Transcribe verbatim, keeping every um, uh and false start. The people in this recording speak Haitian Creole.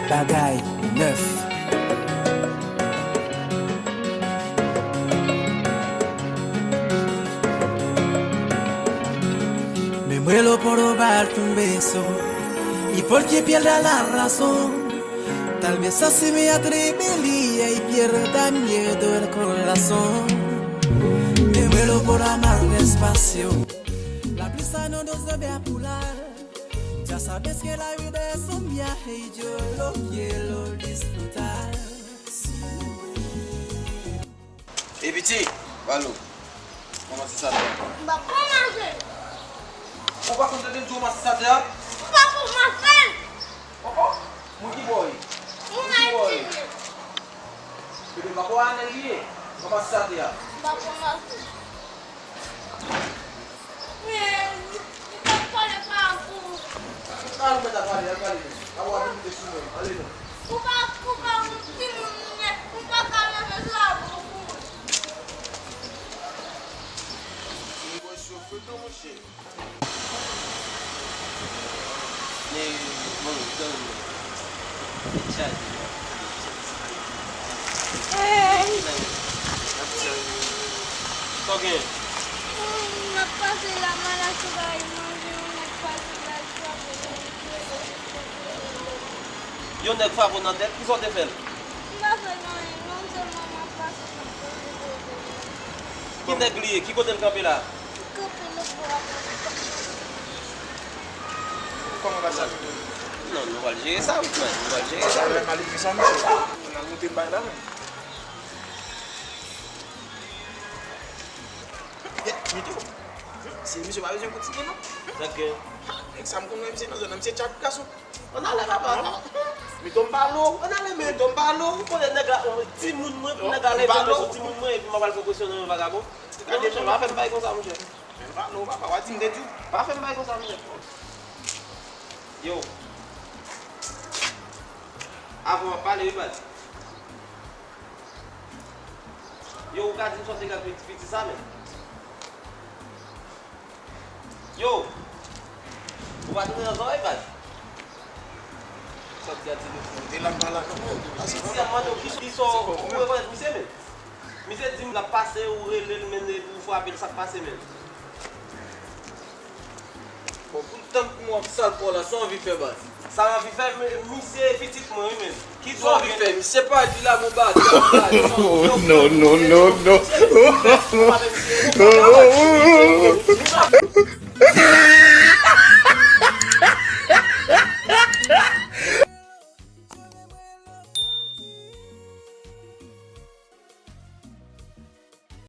Bagay nèf. Me muero por robarte un beso y porque pierda la razón. Tal vez así me atrevía y pierda miedo el corazón. Me muero por amar despacio. La prisa no nos debe apurar. Ya sabes que la vida es un viaje y yo lo quiero disfrutar. Ey piti, Balo, kòmanse sa dè a. M pa kòmanse. Ou pa konn tande m di w kòmanse sa dè a? M pa kòmanse. Oh, oh, moun ki bò w ye? Moun ki bò w ye? Pede m pa kò a nèg li ye. Kòmanse sa dè a. M pa kòmanse. Men, li t ap pale pa pou. Al mèt ap pale, al pale non. N ap wè w ap vin moute sou mwen. Ale non. Ou pa, ou pa yon timoun, men ou pa ka leve sa pou ou. Li wè chofè non, monchè. Men, bon, tann. Tèt chaje, non. Hey! Sa w gen? M ap pase la, m al achte bagay manje, m ap pase la, l frape m. Yon nèg frape w nan tèt, kisa w te fè l? M pa fè l anyen, non, sèlman m ap pase, m ap poze poze. Ki nèg li ye? Ki kote l kanpe la? Kanpe lòt bò a. Kòman bagay sa? Non, nou pral jere sa, wi, frè. Nou pral jere sa, wi. Malere sa, mesye. N al moute bay la, men. Yè, mete w. Se misye pa bezwen kontinye, non. Nèg, nèg sa m konn wè misye nan zòn nan, misye tchak gason. Ann ale, papa. Mete w m pale w. Ann ale, men. Mete w m pale w. Ou konnen nèg la, yon timoun mwen, pou nèg la leve men sou timoun mwen, epi m ap al pran presyon nan men vagabon. Gade, non, pa fè m bagay konsa, monchè. Men m pale w, papa, w a di m te di w. Pa fè m bagay konsa, monchè. Yo. Avan w ap pale, wi, baz. Yo, ou ka di m sa w te gad piti, piti sa, men. Yo! Ou pa tounen nan zòrèy, baz? Sa w t gad di nou? Ou te la m pa la non. Piti a mande w ki, ki sa w, ou rekonèt misye, men? Misye di m l ap pase, ou rele l, men, epi ou frape l, sa k pase, men? Bon, pou l tann pou mwen ap sal kò la, sa w anvi fè, baz? Sa m anvi fè, men, misye e pitit mwen, wi, men. Ki sa w anvi fè? Misye pa di la, bon, baz. Oh, no, no, no, no.